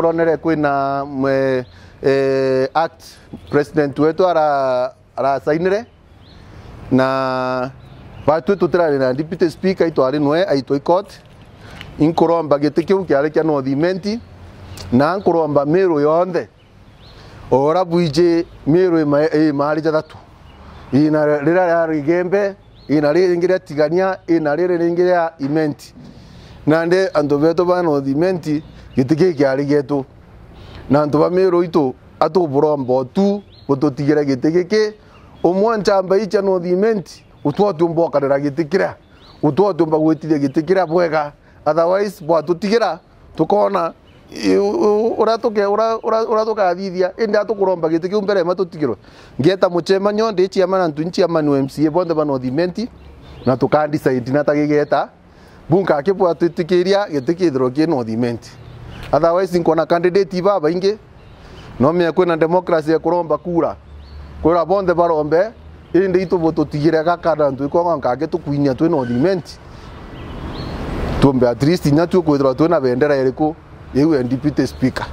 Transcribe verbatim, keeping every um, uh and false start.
Onere kwina mwe, eh, act president wetu ara-, arasainire, na batwi tutirari na deputy speaker, itwari nwe aitwa i court. Inkuromba giti kiu kiari kia North Imenti, na nkuromba Meru yonthe, o uria bwiji Meru ima-, imaari jathatu, ina riria riari Igembe, ina riri ringi ria Tigania, ina riri ringi ria Imenti. Nandi antu betu ba North Imenti, giti kii kiari gietu. Na antu ba Meru itu, atuburomba utu bututigire giti giki. Umwe nchamba ii cia North Imenti, utwa utiumba ukarira giti kiria, utwa utiumba gwitithia giti kiria bwega. Otherwise, bwatutigira, tukona, i-, u-, u-, uria tuke-, uria, uria, uria tukathithia, indi atukuromba giti kiu mbere ma tutigirwe. Ngieta mucemanio, ndi chairman antu ni chairman wa M C A bonthe ba North Imenti, na tuka decide na tagigeta, bu nkaki bwatwitikiria giti kithirwe ki North Imenti. Otherwise, nkona candidate babaingi, no mea kwina democracy ya kuromba kura. Kwira bonthe barombe, indi itu bututigire gaka na antu ikonga nkaki tukwinia twi North Imenti. Tuombe at least inya twi kwithirwa twina bendera iriku, iu ya deputy speaker.